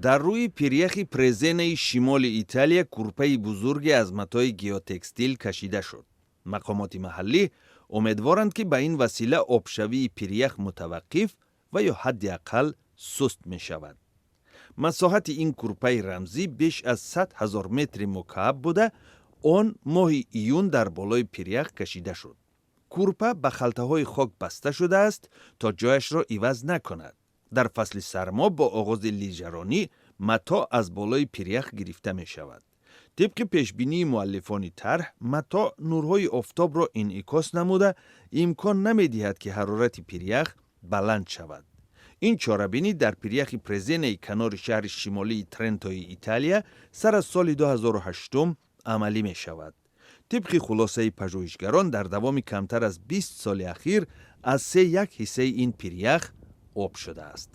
Дар рӯи пиряхи Презенаи шимоли Италия кӯрпаи бузурге аз матои геотекстил кашида шуд. Мақомоти маҳаллӣ умедворанд, ки ба ин васила обшавии пирях мутаваққиф ва ё ҳадди ақал суст мешавад. Масоҳати ин кӯрпаи рамзӣ беш аз 100 000 метри мукааб буда, он моҳи июн дар болои пирях кашида шуд. Кӯрпа ба халтаҳои хок баста шудааст, то ҷояшро иваз накунад. Дар фасли сармо бо оғози лижаронӣ матоъ аз болои пирях гирифта мешавад. Тибқи пешбинии муаллифони тарҳ, матоъ нурҳои офтобро инъикос намуда, имкон намедиҳад, ки ҳарорати пирях баланд шавад. Ин чорабинӣ дар пиряхи Презенаи канори шаҳри шимолии Трентои Италия сар аз соли 2008 амалӣ мешавад. Тибқи хулосаи пажӯҳишгарон, дар давоми камтар аз 20 соли ахир аз се як ҳиссаи ин пирях об шудааст.